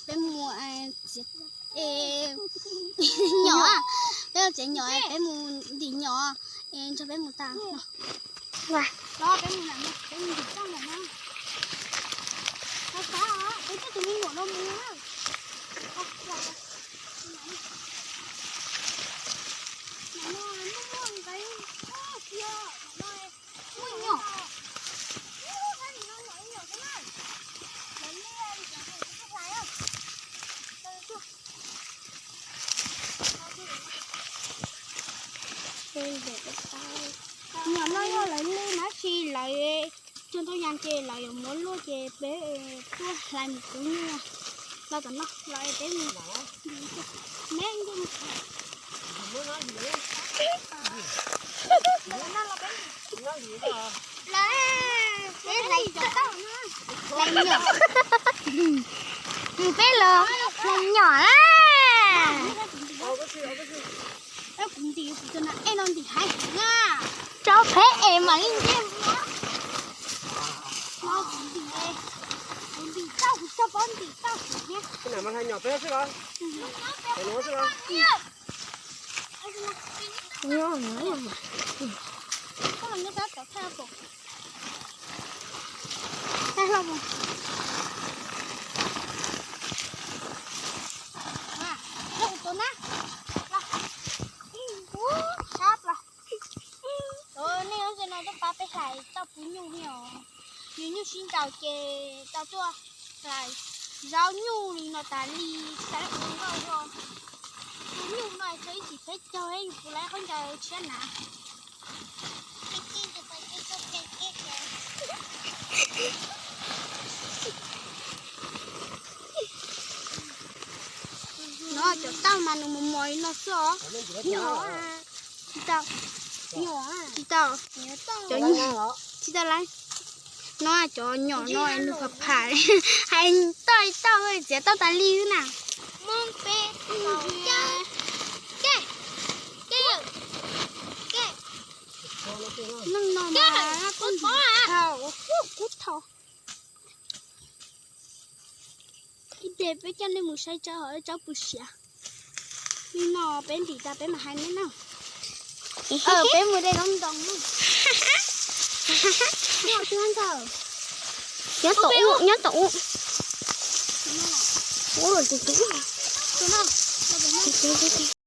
Peb mus txiav nyom, peb mus txiav nyom, peb mus ntim nyom, nrog peb mus tas. Los peb mus, peb mus ntim toj ntawm no. Peb coj tus me nyuam no mus. Nyom no yog lawv li, tab sis lawv cog ntau yas ces lawv yuav muab luaj ces peb tuaj hlais mus kuv nyuj los tom no los peb mus. Peb los hlais nyom na. Kuv ntim, kuv tus nas ej no ntim heev na. Tso peb es mam li nce. Kuv ntim, kuv ntim tau, kuv tso pov ntim tau xwb thiab. Koj los nyob tab tom thaj pom. Tag hlo mus. Los tus na. Los. Ub, sab plaws. Nej lub tsev no twb pab peb hlais toj puv nyuj li os. Yus nyuj sib nraus ces tau tuaj hlais zaub nyuj li no tas li, tsis tas ua nkauj os. Puv nyuj no txog ib chim peb caug yus puv lawv khaub ncaws tshiab na. No cov tauj mas nws mos mos li no xwb os. Tsis tau, tsis tau, cov, tsis tau lawm. No cov nyom no nws pham pham, hais toj tauj txiav tauj tas li xwb na. Neej no mas kub thau, kub thau. Ib pliag peb coj nej mus saib tsob hauv tsob pw siav. Nim no peb ntim tas peb mam hais nej na. Peb mus de lub ntoo. Nyob tom ub, nyob tom ub. Ub los tus tus.